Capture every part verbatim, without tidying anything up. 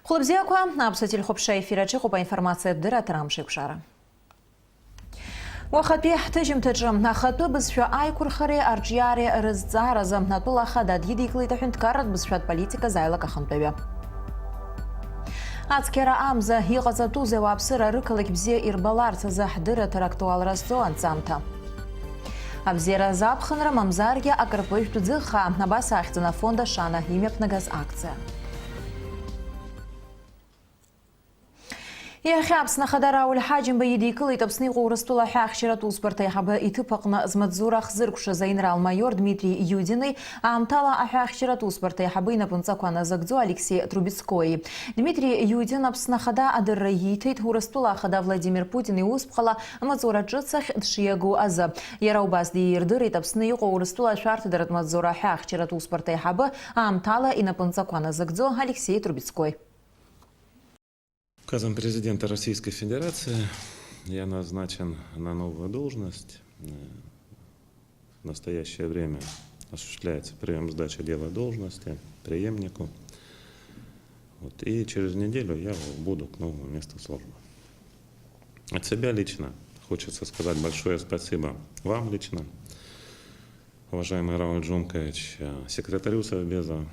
Хәлыбзиақәа, аԥсуа телехәаԥшра ефир аҿы иҟоуп аинформациатә дырраҭара Амшеиқәшара. Уахатәи ҳҭыжьымҭаҿы ахатәы бызшәа аиқәырхареи арҿиареи рызҵааразы атәыла ахада дидикылеит аҳәынҭқарратә бызшәатә политиказ аилак ахантәаҩы. Ацқьара амза иҟаҵатәузеи ауааԥсыра рықалақь бзиа ирбаларц азы ҳдырраҭара актуалра зҵоу анҵамҭа. Абзиаразы аԥхынра, мамзаргьы акырпыжәтә ӡы хаа, абас ахьӡын афонд Ашана имҩаԥнагаз акциа. Иахьа Аԥсны Ахада Рауль Ҳаџьымба идикылеит Аԥсны иҟоу Урыстәыла аҳәаахьчаратә усбарҭа аиҳабы иҭыԥ аҟны змаҵзура ахзыркәшаз аинрал-маиор Дмитри Иудини, аамҭала аҳәаахьчаратә усбарҭа аиҳабы инапынҵақәа назыгӡо Алексеи Трубецкои. Дмитри Иудин Аԥсны Ахада адырра ииҭеит Урыстәыла Ахада Владимир Путин иусԥҟала амаҵура ҿыц ахь дшиаго азы. Иара убас диирдырит Аԥсны иҟоу Урыстәыла ашәарҭадаратә маҵзура аҳәаахьчаратә усбарҭа аиҳабы, аамҭала инапынҵақәа назыгӡо Алексеи Трубецкои. Указом президента Российской Федерации я назначен на новую должность. Э, в настоящее время осуществляется прием сдачи дела должности преемнику. Вот, и через неделю я убуду к новому месту службы. От себя лично хочется сказать большое спасибо вам лично, уважаемый Рауль Джумкович, э, секретарю Совбеза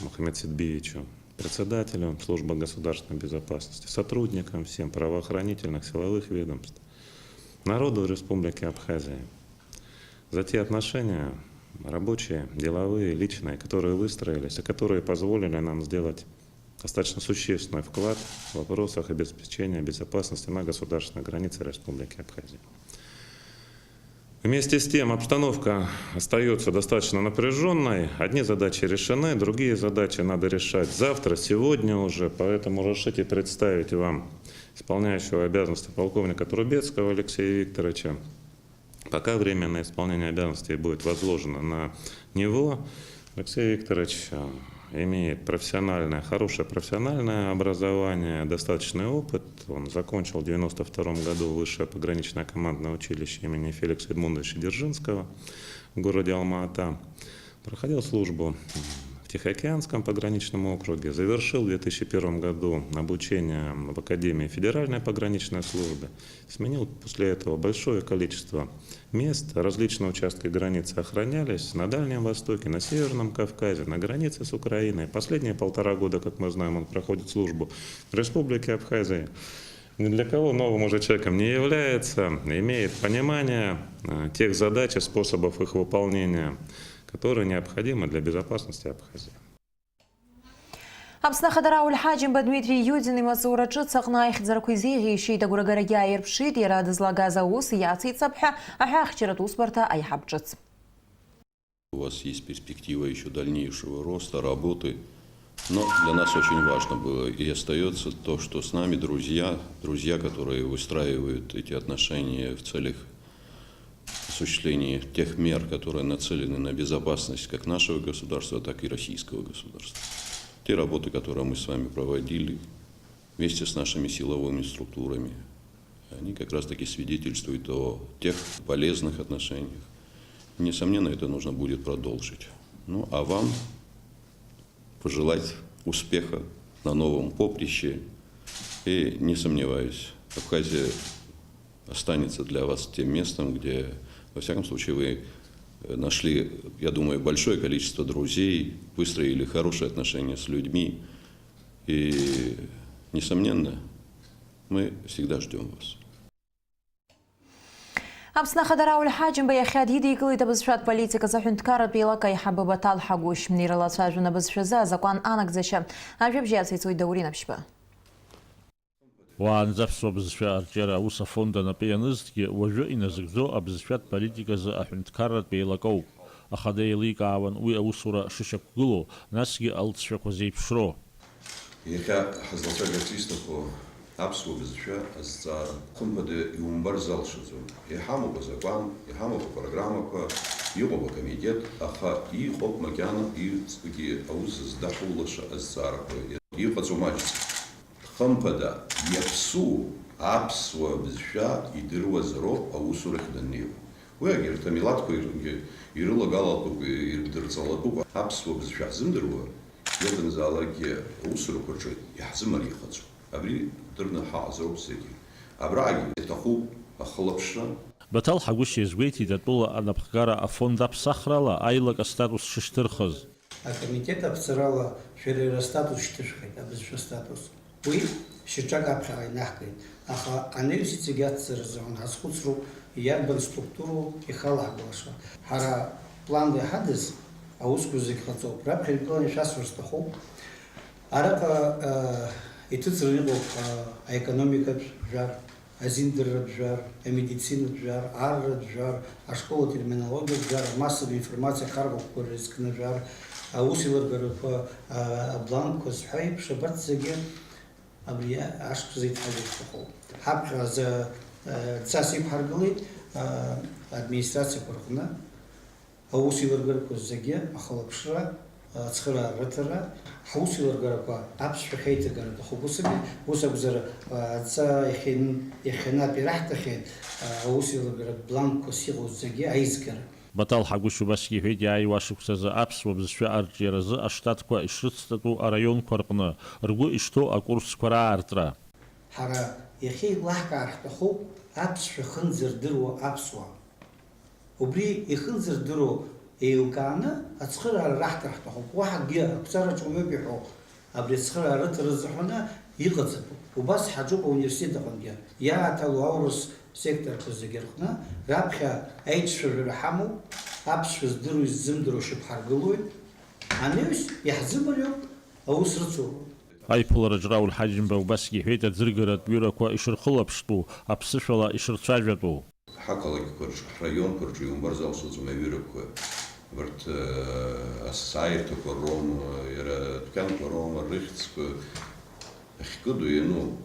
Мухаммед Сидбиевичу, председателю Службы государственной безопасности, сотрудникам всем правоохранительных силовых ведомств, народу Республики Абхазия за те отношения, рабочие, деловые, личные, которые выстроились и которые позволили нам сделать достаточно существенный вклад в вопросах обеспечения безопасности на государственной границе Республики Абхазия. Вместе с тем, обстановка остаётся достаточно напряжённой. Одни задачи решены, другие задачи надо решать завтра, сегодня уже. Поэтому разрешите представить вам исполняющего обязанности полковника Трубецкого Алексея Викторовича. Пока временное исполнение обязанностей будет возложено на него. Алексей Викторович, э, имеет профессиональное, хорошее профессиональное образование, достаточный опыт. Он закончил в девяносто втором году высшее пограничное командное училище имени Феликса Эдмундовича Дзержинского в городе Алма-Ата. Проходил службу в Тихоокеанском пограничном округе, завершил в две тысячи первом году обучение в Академии Федеральной пограничной службы, сменил после этого большое количество мест, различные участки границы охранялись на Дальнем Востоке, на Северном Кавказе, на границе с Украиной. Последние полтора года, как мы знаем, он проходит службу в Республике Абхазия. Ни для кого новым уже человеком не является, имеет понимание, э, тех задач и способов их выполнения, которые необходимы для безопасности Абхазии. Аԥсны Ахада Рауль Ҳаџьымба Дмитри Иудин имаҵура ҿыц аҟны аихьӡарақәа изеиӷьеишьеит, агәрагара иааирԥшит иара дызлагаз аус иациҵап ҳәа аҳәаахьчаратә усбарҭа аиҳаб ҿыц. У вас есть перспектива ещё дальнейшего роста, работы. Но для нас очень важно было и остаётся то, что с нами друзья, друзья, которые выстраивают эти отношения в целях осуществлении тех мер, которые нацелены на безопасность как нашего государства, так и российского государства. Те работы, которые мы с вами проводили вместе с нашими силовыми структурами, они как раз-таки свидетельствуют о тех полезных отношениях. Несомненно, это нужно будет продолжить. Ну, а вам пожелать успеха на новом поприще. И не сомневаюсь, Абхазия останется для вас тем местом, где, во всяком случае, вы, э, нашли, я думаю, большое количество друзей, выстроили хорошие отношения с людьми. И, несомненно, мы всегда ждём вас. Аԥсны Ахада Рауль Ҳаџьымба иахьа дидикылеит абызшәатә политиказы аҳәынҭқарратә еилак аиҳабы Баҭал Ҳагәышь. Ирылацәажәон абызшәазы азакәан анагӡашьа. Ажәабжь иациҵоит Даур Инаԥшьба. Уаанӡа аԥсуа бызшәа арҿиара аус афонд анапы ианызҭгьы, уажәы иназыгӡо абызшәатә политиказы аҳәынҭқарратә еилак ауп. Ахада еиликаауан уи аусура шышьақәгылоу, насгьы алҵшәақәа зеиԥшроу. Иахьа ҳазлацәажәарц исҭаху аԥсуа бызшәа азҵаара, хымԥада, иумбар залшаӡом. Иҳамоуп азакәан, иҳамоуп апрограммақәа, иҟоуп акомитет, аха иҟоуп макьана иҵегьы аус здаҳулаша азҵаарақәа. Иҟаҵоу маҷӡам. Хымԥада, иаԥсу аԥсуа бызшәа идыруазароуп аусурахь даннеиуа. Уи егьырҭ амилаҭқәа ирылагалатәуп, ирдырҵалатәуп. Аԥсуа бызшәа ҳзымдыруа, Иакәымзаалакгьы аусурақәа рҿы иаҳзымариахаӡом. Абри дырны ҳаҟазароуп зегьы. Абраагьы иаҭахуп ахылаԥшра. Баҭал Ҳагәышь иазгәеиҭеит атәыла анапхгара афонд аԥсахрала аилак астатус шышьҭырхыз. Акомитет аԥҵарала шәара иара астатус шьҭышәхит, абызшәа астатус. Уи шьаҿак аԥхьаҟа инаҳгеит, аха анаҩс иҵегь ацҵара азыҳәан ҳазхәыцроуп, иарбан структуру ихалаҳгалаша. Ҳара планла иҳадыз аусқәа зегь ҟаҵоуп. Раԥхьа иргыланы ишәасҳәар сҭахуп. Араҟа, э, иҭыҵраны иҟоуп, э, аекономикатә жәар, азиндырратә жәар, амедицинатә жәар, арратә жәар, ашкол атерминологиатә жәар, амассовая информациа ахархәақәа рзы зкны жәар, аус еилыргарақәа, а, абланкқәа зҳәа еиԥш, абарҭ зегьы абри ашықәс азы иҭҳажьырц сҭахуп. Ҳаԥхьаҟа азы, а, цас иқәҳаргылеит, а, администрациақәа рҟны. Аус еилыргарақәа зегьы ахылаԥшра, ацхыраара рыҭара, ҳаус еилыргарақәа аԥсшәахь аиҭагара аҭахуп, ус ами? Ус акәзар, адҵа иахьан-, иахьанатә ираҳҭахьеит, аус еилыргаратә бланкқәас иҟоу зегьы аизгара. Баҭал Ҳагәышь убасгьы иҳәеит, иааиуа ашықәсазы аԥсуа бызшәа арҿиаразы аштатқәа ишрыцҭатәу араионқәа рҟны ргәы ишҭоу акурсқәа раартра. Ҳара иахьа еилаҳкаар ҳҭахуп аԥсшәа хынӡа рдыруа аԥсуаа. Убри ихынӡардыруа еилкааны ацхыраара раҳҭар ҳҭахуп. Уаҳа акгьы ақәҵараҿ уаҩуп иҳәо, абри ацхыраара рыҭара азыҳәаны иҟаҵатәуп. Убас ҳаҿуп ауниверситет аҟынгьы. Иааҭало аурыс секторқәа зегьы рҟны раԥхьа аицәажәара ҳамоуп, аԥсшәа здыруа-иззымдыруа шьақәҳаргылоит. Анаҩс иаҳзымариоуп, аус рыцуроуп. Аиԥылараҿ Рауль Ҳаџьымба убасгьы иҳәеит, аӡыргаратә ҩырақәа ишырхылаԥштәу, аԥсышәала ишырцәажәатәу. Ҳақалақьқәа рҿы, ҳраионқәа рҿы иумбарзар усуӡом аҩырақәа. Абарҭ, э, асааирҭақәа роума, иара адәқьанқәа роума, рыхьӡқәа ахькыду иану.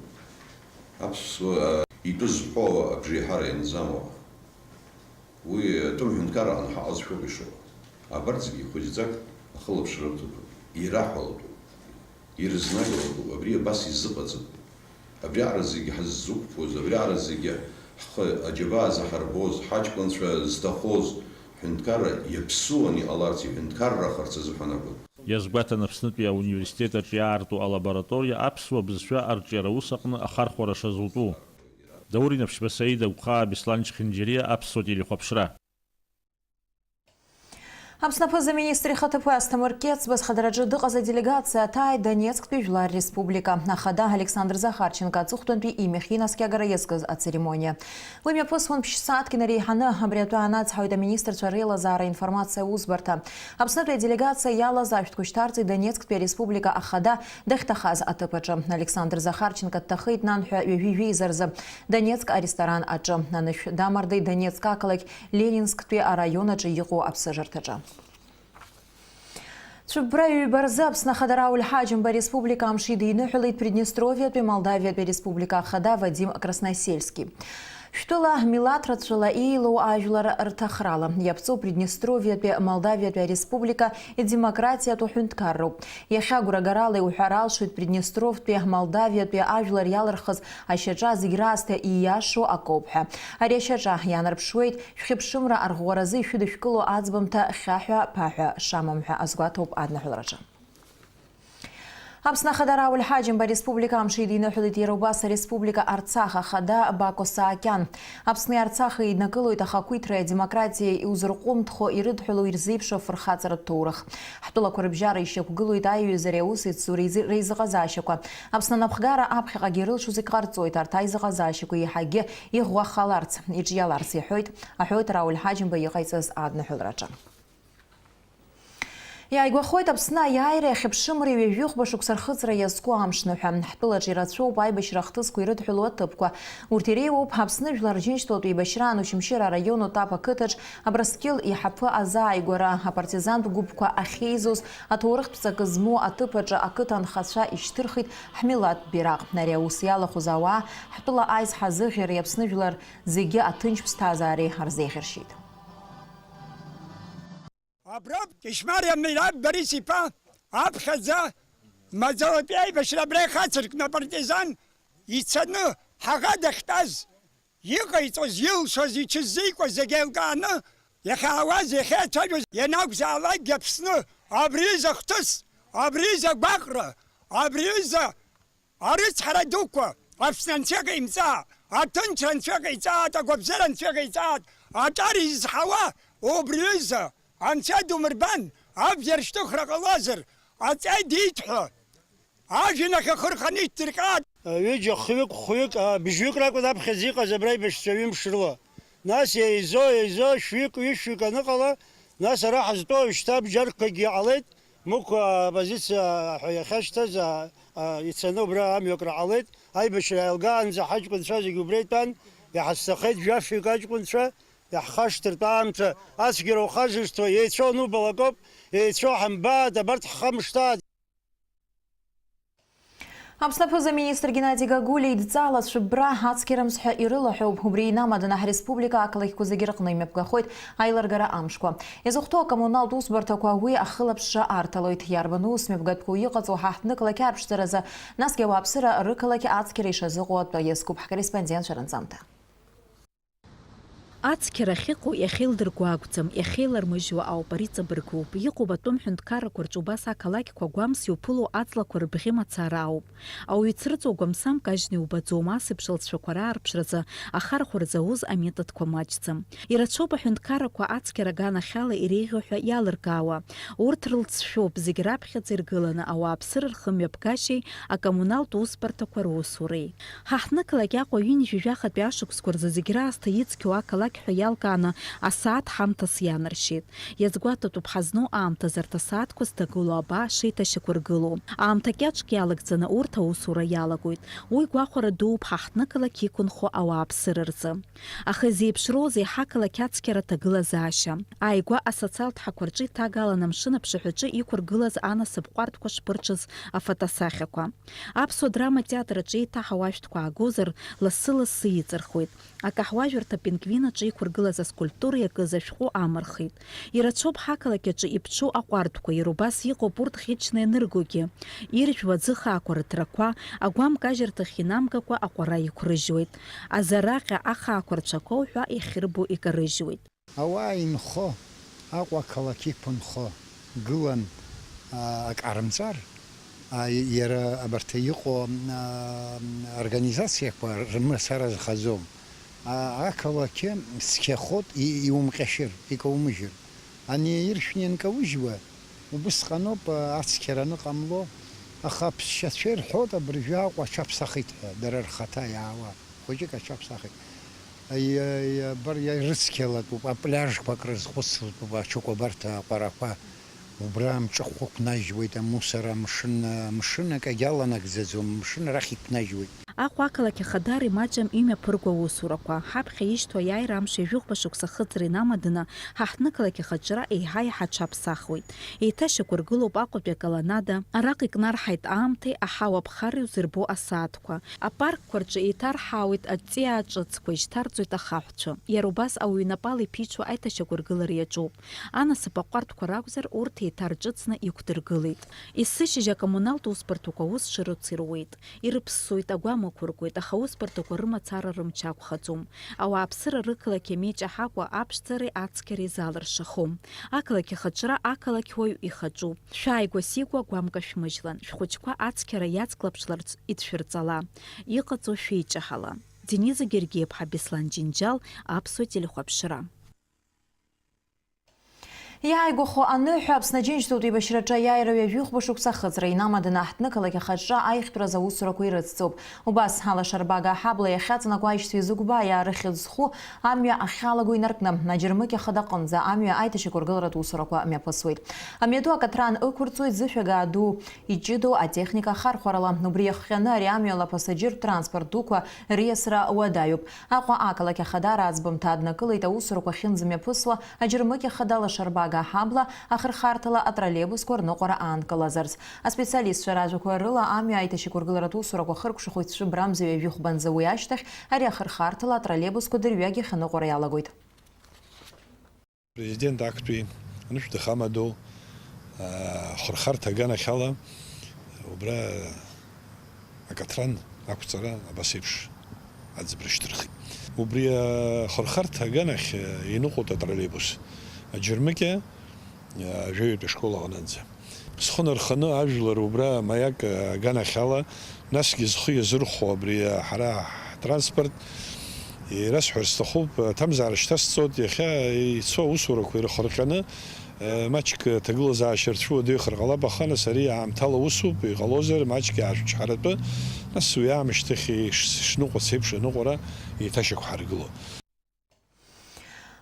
Аԥсуа, э, итәы зҳәо абжеиҳара ианӡам уаҟа. Уи атәым ҳәынҭқарраҟны ҳаҟазшәоуп ишыҟоу. Абарҭ зегьы хәыҷӡак ахылаԥшра рҭоуп, ираҳәалатәуп. Ирызнагалатәуп, абри абас изыҟаҵатәуп. Абриаҟара зегьы ҳаззықәԥоз, абриаҟара зегьы ҳхы аџьабаа заҳарбоз, ҳаҷкәынцәа зҭахоз, ҳәынҭқарра иаԥсуан иҟаларц, иҳәынҭқаррахарц азыҳәан акәын. Иазгәаҭан Аԥснытәи ауниверситет аҿы иаарту алабораториа аԥсуа бызшәа арҿиара аус аҟны ахархәара шазутәу. Даур Инаԥшьба, Саида Гәхаа, Беслан Чхинџьариа, Аԥсуа телехәаԥшра. Аԥсны аԥыза-министр ихаҭыԥуаҩ Асҭамыр Кьецба зхадараҿы дыҟаз аделегациа аҭааит Донецктәи Жәлар Республика. Ахада Александр Захарченко аҵыхәтәантәи имҩахь инаскьагара иазкыз ацеремониа. Уи мҩаԥысуан ԥшь-сааҭк инареиҳаны. Абри атәы аанацҳауеит аминистрцәа реилазаара аинформациа аусбарҭа. Аԥснытәи аделегациа иалаз ашәҭқәа шьҭарҵеит Донецктәи ареспублика ахада дахьҭахаз аҭыԥ аҿы. Александр Захарченко дҭахеит нанҳәа ҩажәи жәеиза рзы Донецк аресторан аҿы. Анышә дамардеит Донецк ақалақь Ленинсктәи араион аҿы иҟоу аԥсыжырҭаҿы. Цәыббра ҩба рзы Аԥсны Ахада Рауль Ҳаџьымба ареспублика амш идиныҳәалеит Приднестровиатәи Молдавиатәи ареспублика ахада Вадим Красносельски. Шәтәыла милаҭ рацәала еилоу ажәлар рҭахрала иаԥҵоу Приднестровиатәи Молдавиатәи ареспублика идемократиатәу ҳәынҭқарроуп. Иахьа агәрагарала иуҳәар алшоит Приднестровтәи Молдавиатәи ажәлар иалырхыз ашьаҿа зегь раасҭа ииашоу акоуп ҳәа. Ари ашьаҿа иаанарԥшуеит шәхьыԥшымра арӷәӷәаразы ишәыдышәкыло аӡбамҭа хьаҳәа-ԥаҳәа шамам ҳәа азгәаҭоуп адныҳәалраҿы. Аԥсны Ахада Рауль Ҳаџьымба ареспублика амш идиныҳәалеит иара убас ареспублика Арцах ахада Бако Саакьан. Аԥсни Арцахи еиднакылоит ахақәиҭреи адемократиеи иузырҟәымҭхо ирыдҳәалоу ирзеиԥшу афырхаҵаратә ҭоурых. Ҳтәылақәа рыбжьара ишьақәгылоит аиҩызареи аусеицуреи зи-, реизыҟазаашьақәа. Аԥсны анапхгара аԥхьаҟагьы ирылшо зегь ҟарҵоит, арҭ аизыҟазаашьақәа еиҳагьы иӷәӷәахаларц, иҿиаларц, иҳәоит аҳәоит Рауль Ҳаџьымба иҟаиҵаз адныҳәалраҿы. Иааигәахоит Аԥсны аиааира иахьыԥшымреи ҩажәихәба шықәса рхыҵра иазку амшныҳәа. Ҳтәылаҿы ирацәоуп аибашьра ахҭысқәа ирыдҳәалоу аҭыԥқәа. Урҭ иреиуоуп Аԥсны Жәлар Рџьынџьтәылатәи еибашьра Анушьамшьыра араион Отап ақыҭаҿ Абрыскьыл иҳаԥы азааигәара, апартизантә гәыԥқәа ахьеизоз, аҭоурыхтә ҵакы змоу аҭыԥ аҿы ақыҭа анхацәа ишьҭырхит ҳмилаҭтә бираҟ. Ари аус иалахәыз ауаа ҳтәыла аизҳа азыӷьареи Аԥсны жәлар зегьы аҭынч ԥсҭазаареи рзеиӷьаршьеит. Аброуп Кьышьмариа Мираб Борис-иԥа аԥхьаӡа маӡалатәи аибашьра абра ихацыркны апартизан ицаны ҳаӷа дахьтәаз, иҟаиҵоз, илшоз, иҽыззикуаз зегь еилкааны иахьаауаз, иахьеицәажәоз ианакәзаалакгьы Аԥсны абри изы ахҭыс Абри изы агәаҟра, абри изы арыцҳара дуқәа, Аԥсны анцәа ҟаимҵааит, аҭынчра анцәа ҟаиҵааит, агәабзиара анцәа ҟаиҵааит, аҿар изҳауа убри изы анцәа думырбан, абџьар шьҭыхра ҟалазар, аҵеи диҭ ҳәа, ажәҩан ахь ахы рханы ишьҭдырҟьааит. Ҩыџьа, хҩык, хәҩык, а, бжьҩык ракәын аԥхьаӡа иҟаз абра аибашьцәа ҩымш рыла. Нас еизо, еизо, шәҩык, ҩышәҩык аныҟала, нас ара ҳазтәоу шьҭа бџьарқәагьы ҟалеит, Мықә апозициа ҳәа иахьашьҭаз, а, а, ицаны убра амҩакраҟ ҟалеит, аибашьра иаилгаанӡа ҳаҷкәынцәа зегьы убра итәан, иҳазцахеит жәафҩык аҷкәынцәа, иаҳхашҭыртә аамҭа ацәгьара ухазыршҭуа, еицәоу анубалак ауп, еицәоу ҳамбааит, абарҭ ҳхамышҭааит. Аԥсны аԥыза-министр Геннади Гагулиа идҵала цәыббра ацқьарамзҳәа ирылаҳәоуп. Убри инамаданы ҳреспублика ақалақьқәа зегьы рҟны имҩаԥгахоит аилыргара амшқәа. Иазыхәҭоу акоммуналтә усбарҭақәа уи ахылаԥшра арҭалоит. Иарбан ус мҩаԥгатәқәоу иҟаҵоу ҳаҳҭнықалақь аԥшӡаразы, насгьы ауааԥсыра рықалақь ацқьара ишазыҟоу атәы иазкуп ҳкорреспондентцәа рынҵамҭа. Ацқьара ахьыҟоу иахьеилдырго акәӡам, иахьеилармыжьуа ауп, ари ҵабыргуп. Иҟоуп атәым ҳәынҭқаррақәа рҿы убас ақалақьқәа гәамс иуԥыло аҵлақәа рыбӷьы мацара ауп. Ауаҩы ицрыҵуа гәамсамк ажьны иубаӡом, ас еиԥш алҵшәақәа раарԥшразы ахархәара зауз аметодқәа маҷӡам. Ирацәоуп аҳәынҭқаррақәа ацқьара аганахьала иреиӷьу ҳәа иалыркаауа. Урҭ рылҵшәоуп, зегь раԥхьаӡа иргыланы ауааԥсыра рхымҩаԥгашьеи акоммуналтә усбарҭақәа русуреи. Ҳаҳҭнықалақь Аҟәа ҩынҩажәи жәахатәи ашықәсқәа рзы зегь раасҭа ицқьоу ақалақь ҳәа иалкааны асааҭ ҳамҭас ианаршьеит. Иазгәаҭатәуп ҳазну аамҭазы арҭ асааҭқәа зҭагылоу абаа шеиҭашьақәыргылоу. Аамҭа кьаҿк иалагӡаны урҭ аусура иалагоит. Уи гәахәара дууп ҳаҳҭнықалақь иқәынхо ауааԥсыра рзы. Аха изеиԥшроузеи ҳақалақь ацқьара аҭагылазаашьа? Ааигәа асоциалтә ҳақәа рҿы иҭагалан амшын аԥшаҳәаҿы иқәыргылаз анасыԥ ҟәардәқәа шԥырҽыз афотосахьақәа. Аԥсуа драма театр аҿы еиҭаҳау ашәҭқәа аагозар, лассы-лассы иҵырхуеит. Акаҳуажәырҭа Пингвин аҿы иқәыргылаз аскульптура иакыз ашәҟәы амырхит. Ирацәоуп ҳақалақь аҿы иԥҽу аҟәардәқәа, иара убас иҟоуп урҭ ӷьычны ианыргогьы. Иржәуа аӡы хаақәа рыҭрақәа, агәамкажьырҭахь инамгакәа аҟәара иқәрыжьуеит. Азараҟьа ахаақәа рцәақәоу ҳәа иахьырбо икарыжьуеит. Ауаа инхо, Аҟәа ақалақь иқәынхо гылан, а, ак ҟарымҵар, а, иара абарҭ иҟоу, а, организациақәа рымацара зхаӡом. А, ақалақь цқьахоит, и-, иумҟьашьыр, икаумыжьыр. Ани иршәны ианкаужьуа, убысҟаноуп, а, ацқьара аныҟамло, аха аԥсшьацәа ирҳәоит абыржәы Аҟәа аҽаԥсахит ҳәа, дара рхаҭа иаауа. Хәыҷык аҽаԥсахит. Аи, аи, абар, иа-, рыцқьалатәуп, апляжқәа акрызхәыцлатәуп, аҽыкәабарҭа аҟәарақәа. Убра амҿыхәқәа ықәнажьуеит, амусор, амшын, амшын акагьы аланагӡаӡом, амшын арахь иқәнажьуеит. Аҟәа ақалақь ахадара имаҷым имҩаԥырго аусурақәа. Ҳаԥхьа ишьҭоу аиааира амш ҩажәихәба шықәса ахыҵра инамаданы, ҳаҳҭнықалақь ахаҿра еиҳа-еиҳа аҽаԥсахуеит. Еиҭашьақәыргылоуп Аҟәатәи аколоннада, араҟа икнарҳаит аамҭеи аҳауа ԥхарреи узырбо асааҭқәа. Апаркқәа рҿы еиҭарҳаауеит аҵиаа ҿыцқәа, ишьҭарҵоит ахаҳәцәа. Иара убас ауаҩы инапала иԥиҽу аиҭашьақәыргылара иаҿуп. Анасыԥ аҟәардәқәа ракәзар, урҭ еиҭарҿыцны иқәдыргылеит. Есышьыжь акоммуналтә усбарҭақәа аус шыруц ируеит. Ирыԥссоит, агәам ықәыргоит, аха аусбарҭақәа рымацара рымч ақәхаӡом. Ауааԥсыра рықалақь амеиҿаҳакәа аԥшӡареи ацқьареи залыршахом. Ақалақь ахаҿра ақалақьуаҩ ихаҿуп. Шәааигәа-сигәа агәамка шәмыжьлан, шәхәыҷқәа ацқьара иацклаԥшларц идшәырҵала. Иҟаҵоу шәеиҷаҳала. Дениза Гергиеԥҳа, Беслан Џьынџьал, Аԥсуа телехәаԥшра. Иааигәахо аныҳәа Аԥсны Аџьынџьтәылатә еибашьраҿы аиааира ҩажәихәба шықәса ахыҵра инамаданы аҳҭнықалақь ахаҿра аихтәразы аусурақәа ирыцҵоуп. Убас, алашарбага аҳабла иахьаҵанакуа аишьцәа изыгәбаа иаарыхьӡ зху амҩа ахьалаго инаркны, аџьармыкьа хада аҟынӡа амҩа аиҭашьақәыргыларатә усурақәа мҩаԥысуеит. Амҩаду акаҭран ықәырҵоит зышәага ду иҷыдоу атехника ахархәарала. Убри иахҟьаны ари амҩала аԥасаџьыртә транспорт дуқәа риасра уадаҩуп. Аҟәа ақалақь ахадара аӡбамҭа аднакылеит аусурақәа ахьынӡамҩаԥысуа аџьармыкьа хада алашарбага аҳабла ахырхарҭала атроллейбусқәа рныҟәара аанкылазарц. Аспециалистцәа ражәақәа рыла, амҩа аиҭашьақәыргыларатә усурақәа хыркәшахоит цәыббрамза ҩажәи хәбанӡа, уи ашьҭахь ари ахырхарҭала атроллейбусқәа дырҩегьых аныҟәара иалагоит. Президент актәи анышә дахамадоу, аа, ахырхарҭа аганахьала убра акаҭран ақәҵара абас еиԥш аӡбра шьҭырхит. Убри ахырхарҭа аганахь иныҟәоит атроллейбус аџьармыкьа, аа, жәаҩатәи ашкол аҟынӡа. Схы нарханы ажәлар убра маиак аганахьала, насгьы зхы иазырхәо абри ҳара ҳтранспорт, ирасҳәар сҭахуп, аҭамзаара шьҭасҵоит, иахьа ицо аусурақәа ирыхырҟьаны, маҷк аҭагылазаашьа рцәыуадаҩхар ҟалап, аха нас ари аамҭала усуп, иҟалозар маҷк иаашәчҳаратәы, нас уи аамышьҭахь иш-, ишныҟәац еиԥш аныҟәара еиҭашьақәҳаргыло.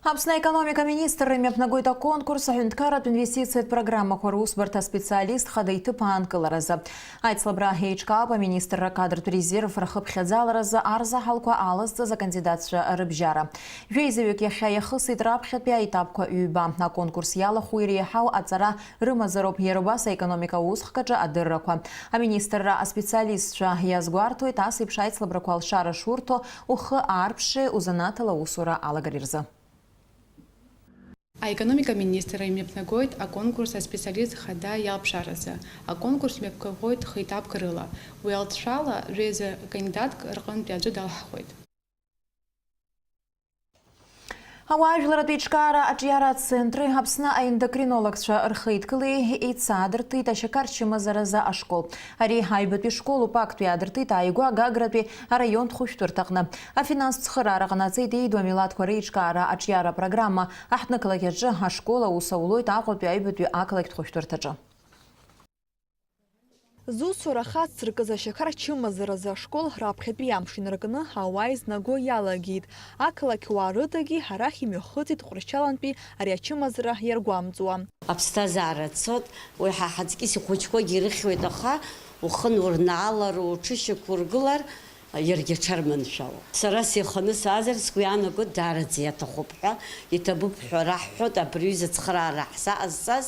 Аԥсны аекономика министрра имҩаԥнагоит аконкурс аҳәынҭқарратә инвестициатә программақәа русбарҭа аспециалист хада иҭыԥ аанкыларазы. Аицлабра еиҿкаауп аминистрра акадртә резерв рхыԥхьаӡаларазы арзаҳалқәа алазҵаз акандидатцәа рыбжьара. Жәеизаҩык иахьа иахысит раԥхьатәи аетапқәа ҩба. Аконкурс иалахәу иреиҳау аҵара рымазароуп иара убас аекономика аусхк аҿы адыррақәа. Аминистрра аспециалистцәа иазгәарҭоит, ас еиԥш аицлабрақәа алшара шурҭо, ухы аарԥши узанааҭ ала аусура алагареи рзы. Аекономика министрра имҩаԥнагоит аконкурс аспециалист хада иалԥшааразы. Аконкурс мҩаԥгахоит хеиҭаԥк рыла. Уи алҵшәала, жәеиза кандидатк рҟынтәи аӡәы далҳхуеит. Ауаажәларратә еиҿкаара аҿиара ацентри Аԥсны аендокринологцәа рхеидкылеи еицаадыртит ашьақар чымазаразы ашкол. Ари аҩбатәи школуп, актәи аадыртит ааигәа Гагратәи араионтә хәышәтәырҭаҟны. Афинанстә цхыраара ҟанаҵеит еиду амилаҭқәа реиҿкаара аҿиара апрограмма. Аҳҭнықалақь аҿы ашкол аус аулоит Аҟәатәи аҩбатәи ақалақьтә хәышәтәырҭаҿы. Зусура хацзыркыз ашьақар чымазаразы ашкол раԥхьатәи амш инаркны ауаа изнаго иалагеит. Ақалақь уаа рыдагьы арахь имҩахыҵит Ҟәарчалантәи ари ачымазара иаргәамҵуа. Аԥсҭазаара цоит, уи ҳа ҳаҵкьыс ихәыҷқәагьы ирыхьуеит, аха ухы нурнаалар, уҽышьақәургылар, иаргьы аҽарманшәалоуп. Сара сеиханы саазар, сгәы иаанагоит, даараӡа иаҭахуп ҳәа, иҭабуп ҳәа раҳҳәоит, абри аҩыза ацхыраара ҳзаҟазҵаз,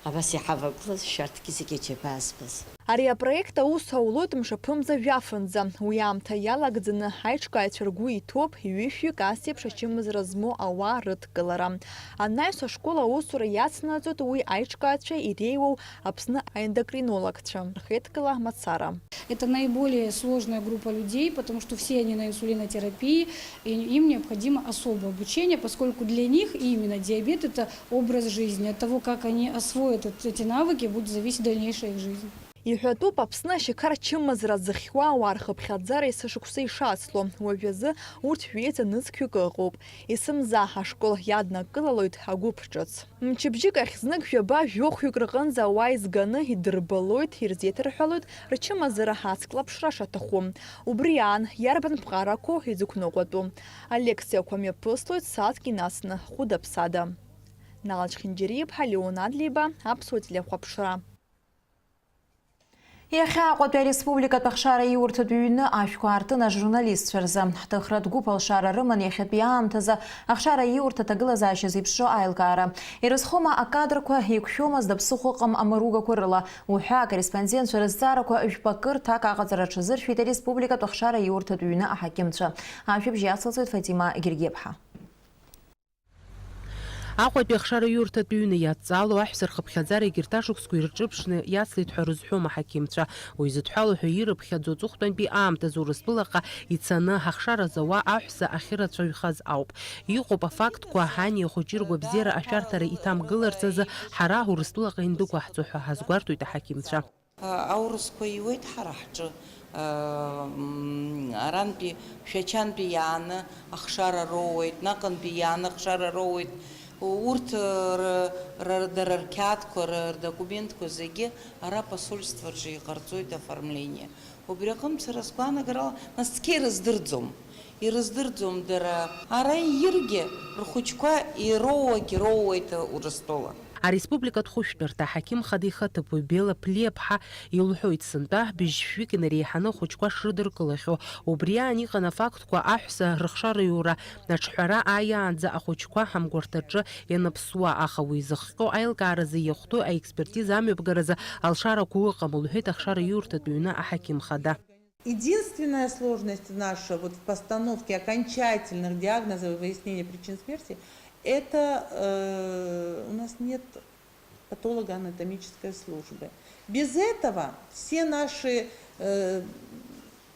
абас иҳавагылаз шәарҭгьы зегьы аџьабаа збаз. Ари апроект аус аулоит мшаԥымза жәафынӡа. Уи аамҭа иалагӡаны аиҿкааҩцәа ргәы иҭоуп ҩышәҩык ас еиԥш ачымазара змоу ауаа рыдкылара. Анаҩс ашкол аусура иацнаҵоит уи аиҿкааҩцәа иреиуоу Аԥсны аендокринологцәа рхеидкыла мацара. Это наиболее сложная группа людей, потому что все они на инсулинотерапии, и им необходимо особое обучение, поскольку для них именно диабет — это образ жизни. От того, как они освоят вот эти навыки, будет зависеть дальнейшая их жизнь. Иҳәатәуп, Аԥсны ашьақар чымазара зыхьуа ауаа рхыԥхьаӡара есышықәса ишацло. Уажәазы урҭ жәеиза нызқьҩык ыҟоуп. Есымза ашкол иаднакылалоит агәыԥ ҿыц. Мчыбжьык ахь знык жәаба-жәохәҩык рҟынӡа ауаа изганы идырбалоит, ирзеиҭарҳәалоит рчымазара ацклаԥшра шаҭаху. Убри аан, иарбан ԥҟарақәоу изықәныҟәатәу. Алекциақәа мҩаԥыслоит сааҭк инацны, хәыда-ԥсада. Нала Чхинџьариа-иԥҳа, Леон Адлеиба, Аԥсуа телехәаԥшра. Иахьа Аҟәатәи ареспубликатә ахшара иурҭатә ҩны ашәқәа аартын ажурналистцәа рзы. Ҳҭыхратә гәыԥ алшара рыман иахьатәи аамҭазы ахшара иурҭа аҭагылазаашьа зеиԥшроу аилкаара. Ирызхома акадрқәа, еиқәшәома зда ԥсыхәа ыҟам амыругақәа рыла уҳәа, акорреспондентцәа рызҵаарақәа жәпакы рҭак аҟаҵара аҽазыршәеит ареспубликатә ахшара иурҭатә ҩны аҳақьымцәа. Ажәабжь иацылҵоит Фатима Гергиаԥҳа. Аҟәатәи ахшара иурҭатә ҩны иадҵало аҳәса рхыԥхьаӡара егьырҭ ашықәсқәа ирҿыԥшны иацлеит ҳәа рызҳәом аҳақьымцәа. Уи зыдҳәалоу ҳәа ирыԥхьаӡо аҵыхәтәантәи аамҭазы Урыстәылаҟа ицаны ахшара зауа аҳәса ахьырацәаҩхаз ауп. Иҟоуп афактқәа, ани ахәыҷы ргәабзиара ашәарҭара иҭамгыларц азы ҳара Урыстәылаҟа индәықәаҳҵо ҳәа ҳазгәарҭоит аҳақьымцәа. Аурысқәа иуеит ҳара ҳҿы, м, арантәи Шәачантәи иааны ахшара роуеит, наҟынтәи иааны ахшара роуеит. Урҭ р-, р-, дара рқьаадқәа, р-, рдокументқәа зегьы ара апосольство рҿы иҟарҵоит оформление. Убри аҟынтә сара сгәаанагарала, нас цқьа ирыздырӡом. Ирыздырӡом дара. Ара иргьы рхәыҷқәа ироуагь роуеит Урыстәыла. Ареспубликатә хәышәтәырҭа аҳақьым хада ихаҭыԥуаҩ Бела Ԥлиаԥҳа илҳәоит, сынтәа быжьшәҩык инареиҳаны ахәыҷқәа шрыдыркылахьоу. Убри аан иҟан афактқәа аҳәса рыхшараиура аҿҳәара ааиаанӡа ахәыҷқәа ҳамгәарҭаҿы ианыԥсуа, аха уи зыхҟьо аилкааразы иахәҭоу аекспертиза амҩаԥгаразы алшарақәа ыҟам, лҳәеит ахшара иурҭатә ҩны аҳақьым хада. Единственная сложность наша вот в постановке окончательных диагнозов и выяснении причин смерти, это, э, у нас нет патологоанатомической службы. Без этого все наши, э,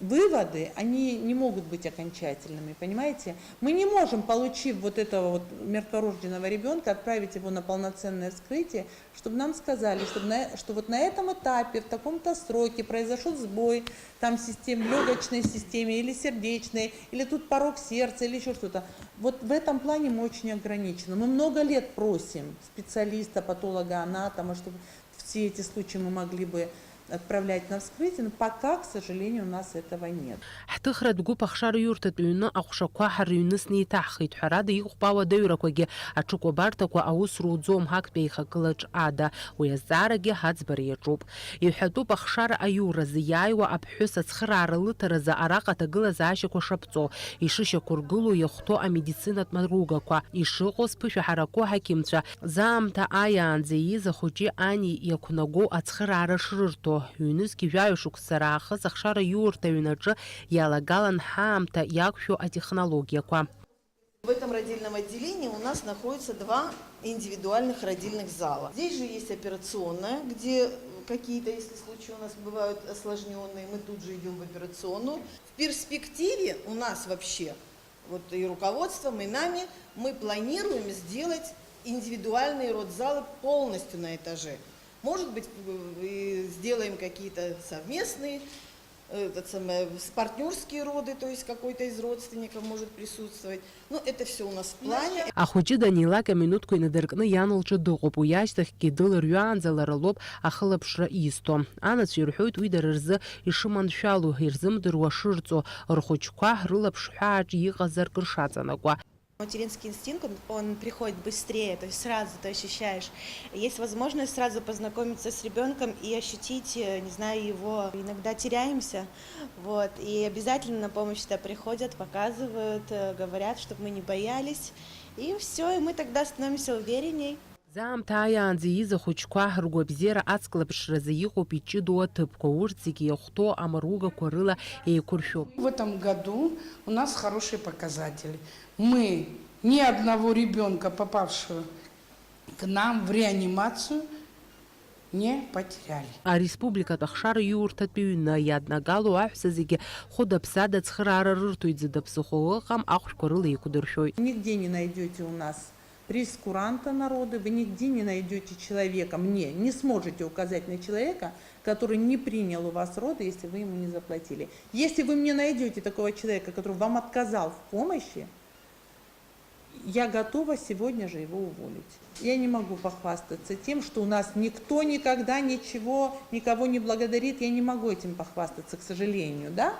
Выводы, они не могут быть окончательными, понимаете? Мы не можем, получив вот этого вот мертворожденного ребёнка, отправить его на полноценное вскрытие, чтобы нам сказали, чтобы на, что вот на этом этапе, в таком-то сроке произошёл сбой, там, систем-, в лёгочной системе или сердечной, или тут порог сердца, или ещё что-то. Вот в этом плане мы очень ограничены. Мы много лет просим специалиста, патолога-анатома, чтобы все эти случаи мы могли бы отправлять на вскрытие, но пока, к сожалению, у нас этого нет. Ҳҭыхратә гәыԥ ахшара иурҭатә ҩны аҟәшақәа ҳарыҩнысны еиҭаҳхит. Ҳәарада, иҟоуп ауадаҩрақәагьы, аҽыкәабарҭақәа аус руӡом актәи аихагылаҿ ада. Уи азҵаарагьы ҳаӡбара иаҿуп. Иҳәатәуп ахшара аиуразы иааиуа аԥҳәыс ацхыраара лыҭаразы араҟа аҭагылазаашьақәа шаԥҵо, ишышьақәыргылоу иахәҭоу амедицинатә маругақәа, ишыҟоу зԥышәаҳарақәоу аҳақьымцәа, заамҭа аиаанӡа ииз ахәыҷы ани иақәнагоу ацхыраара шрырҭо, ҩнызқь жәаҩа шықәса раахыс ахшара иурҭа аҩнаҿы иалагалан ҳаамҭа иақәшәо атехнологиақәа. В этом родильном отделении у нас находится два индивидуальных родильных зала. Здесь же есть операционная, где какие-то, если случаи у нас бывают осложнённые, мы тут же идём в операционную. В перспективе у нас вообще, вот и руководством, и нами, мы планируем сделать индивидуальные родзалы полностью на этаже. Может быть, и сделаем какие-то совместные, э, этот самый, с-, партнёрские роды, то есть какой-то из родственников может присутствовать. Ну, это всё у нас в плане. Ахәыҷы данилак аминуҭқәа инадыркны иан лҿы дыҟоуп, уи ашьҭахьгьы дыларҩаанӡа лара лоуп ахылаԥшра изҭо. Анацәа ирҳәоит, уи дара рзы ишыманшәалоу, ирзымдыруа шырҵо, рхәыҷқәа рылаԥш ҳәааҿ иҟазар кыр шаҵанакуа. Материнский инстинкт, он, он приходит быстрее, то есть сразу ты ощущаешь. Есть возможность сразу познакомиться с ребёнком и ощутить, э, не знаю, его. Иногда теряемся, вот, и обязательно на помощь-то приходят, показывают, э, говорят, чтоб мы не боялись. И всё, и мы тогда становимся уверенней. Заамҭа аиаанӡа ииз ахәыҷқәа ргәабзиара ацклаԥшразы иҟоуп иҷыдоу аҭыԥқәа, урҭ зегьы иахәҭоу амаругақәа рыла еиқәыршәоуп. В этом году у нас хорошие показатели. Мы ни одного ребёнка, попавшего к нам в реанимацию, не потеряли. Ареспубликатә ахшара иурҭатәи ҩны иаднагалоу аҳәса зегьы хәыда-ԥсада ацхыраара рырҭоит, зыда ԥсыхәа ыҟам ахәшәқәа рыла еиқәдыршәоит. Нигде не найдёте у нас прейскуранта на роды, вы нигде не найдёте человека, мне не сможете указать на человека, который не принял у вас роды, если вы ему не заплатили. Если вы мне найдёте такого человека, который вам отказал в помощи, я готова сегодня же его уволить. Я не могу похвастаться тем, что у нас никто никогда ничего, никого не благодарит. Я не могу этим похвастаться, к сожалению, да?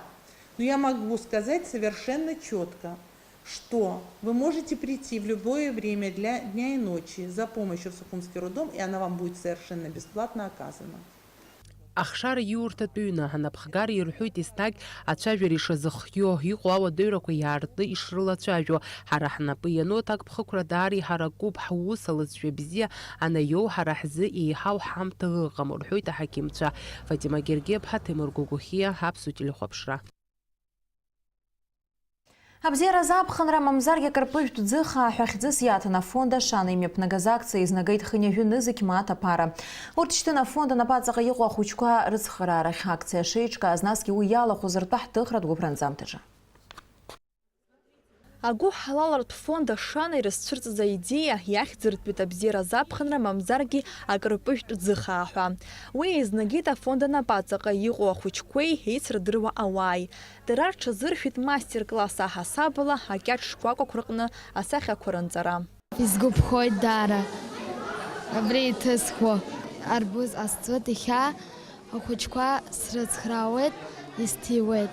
Но я могу сказать совершенно чётко, что вы можете прийти в любое время для дня и ночи за помощью в Сухумский роддом, и она вам будет совершенно бесплатно оказана. Ахшара иурҭатәы ҩны анапхгара ирҳәоит еснагь ацәажәара ишазыхио, иҟоу ауадаҩрақәа иаартны ишрылацәажәо. Ҳара ҳнапы иану аҭакԥхықәра даара иҳаракуп, ҳус алҵшәа бзиа анаиоу ҳара ҳзы еиҳау ҳамҭа ыҟам, рҳәоит аҳақьымцәа. Фатима Гергиаԥҳа, Ҭемыр Гогохиа, Аԥсуа телехәаԥшра. Абзиаразы аԥхынра, мамзаргьы акырпыжәтә ӡы хаа ҳәа хьӡыс иаҭан афонд Ашана имҩаԥнагаз акциа изнагеит хынҩажәи нызқь мааҭ аԥара. Урҭ шьҭын афонд анапаҵаҟа иҟоу ахәыҷқәа рыцхыраарахь акциа шеиҿкааз, насгьы уи иалахәыз ртәы ҳҭыхратә гәыԥра анҵамҭаҿы. Агәыҳалалратә фонд Ашана ирызцәырҵыз аидеиа иахьӡыртәит абзиаразы аԥхынра, мамзаргьы акырпыжәтә ӡы хаа ҳәа. Уи еизнагеит афонд анапаҵаҟа иҟоу ахәыҷқәеи еицырдыруа ауааи. Дара рҽазыршәит мастер-класс аҳасабала акьаҿ шкәакәақәа рҟны асахьақәа рынҵара. Исгәаԥхоит даара абри иҭысхуа. Арбуз ҟасҵоит иахьа, ахәыҷқәа срыцхраауеит, исҭиуеит.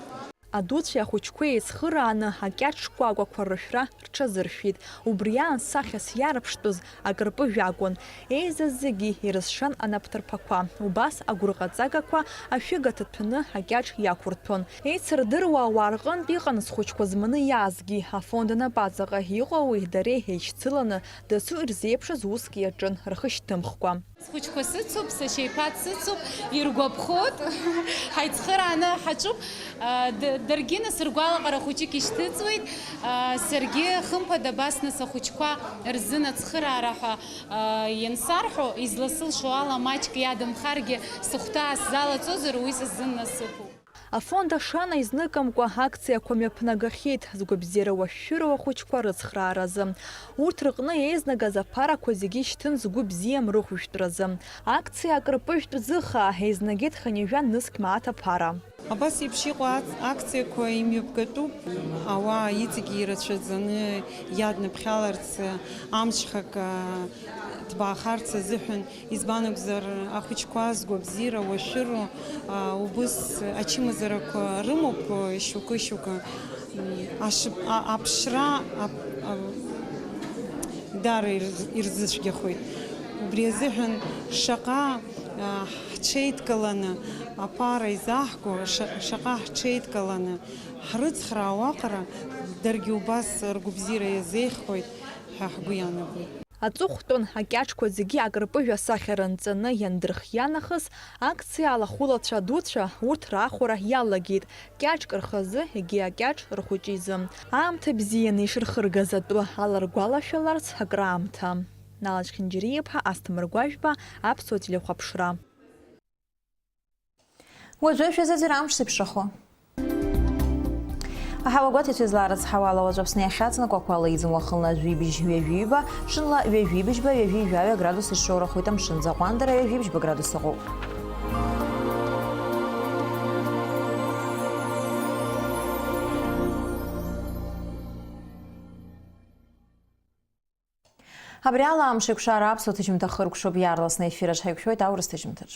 Адуцәеи ахәыҷқәеи еицхырааны акьаҿ шкәакәақәа рышәра рҽазыршәит. Убри аан сахьас иаарԥштәыз акырпыжә акәын. Еизаз зегьы ирызшан анапҭырԥақәа. Убас агәырҟаҵагақәа ашәыга ҭаҭәаны акьаҿ иақәырҭәон. Еицырдыруа ауаа рҟынтә иҟан зхәыҷқәа зманы иаазгьы. Афонд анапаҵаҟа иҟоу уи дареи еишьцыланы дасу ирзеиԥшыз уск иаҿын рхышьҭымхкәа. Схәыҷқәа сыцуп, сашьа иԥа дсыцуп, иргәаԥхоит, ҳаицхырааны ҳаҿуп. Д-, даргьы нас ргәалаҟара хәыҷык ишьҭыҵуеит. Саргьы хымԥада абас нас ахәыҷқәа рзын ацхыраара ҳәа иансарҳәо, изласылшо ала маҷк иадамхаргьы, сыхәҭаа сзалаҵозар, уи са сзын насыԥуп. Афонд Ашана изныкымкәа акциақәа мҩаԥнагахьеит, згәабзиара уашәшәыроу ахәыҷқәа рыцхрааразы. Урҭ рыҟны еизнагаз аԥарақәа зегьы шьҭын згәы бзиам рыхәшәтәразы. Акциа акрыпыжәтә зыхаа еизнагеит хынҩажәа нызқь мааҭ аԥара. Абас еиԥш иҟоу ац-, акциақәа имҩаԥгатәуп, ауаа иҵегьы ирацәаӡаны иадныԥхьаларц, амҽхак, а, ҭбаахарц азыҳәан. Избан акәзар, ахәыҷқәа згәабзиара уашәыроу, а, убыс ачымазарақәа рымоуп, а, шьоукы-шьоукы. М, ашып-, а, аԥшра, ап-, а, дара ирз-, ирзыцәгьахоит. Убри азыҳәан шаҟа, а, ҳҽеидкыланы аԥара изаҳго, ша-, шаҟа ҳҽеидкыланы ҳрыцхраауа аҟара, даргьы убас ргәабзиара иазеиӷьхоит ҳәа ҳгәы иаанагоит. Аҵыхәтәан, акьаҿқәа зегьы акырпыжә асахьа ранҵаны иандырхиа нахыс, акциа алахәылацәа дуцәа урҭ раахәара иалагеит, кьаҿк рхазы, егьи акьаҿ рхәыҷы изы. Аамҭа бзианы ишырхыргаз атәы аларгәалашәаларц акраамҭа. Налач Хинџьариа-иԥа, Асҭамыр Гәажәба, Аԥсуа телехәаԥшра. Уажәы шәазыӡырҩ амш зеиԥшрахо. Аҳауагәаҭаҩцәа излаарыцҳауа ала, уаҵәы Аԥсны иахьаҵанакуа ақәа ала иӡым уахынла жәибжь ҩажәиба, ҽынла ҩажәибжьба, ҩажәи жәаҩа градус ишоурахоит, амшын аӡы аҟәандара ҩажәибжьба градус ыҟоуп. Абри ала амш еиқәшара аԥсуа ҭыжьымҭа хыркәшоуп, иаарласны аефир аҿы ҳаиқәшәоит аурыс ҭыжьымҭаҿ.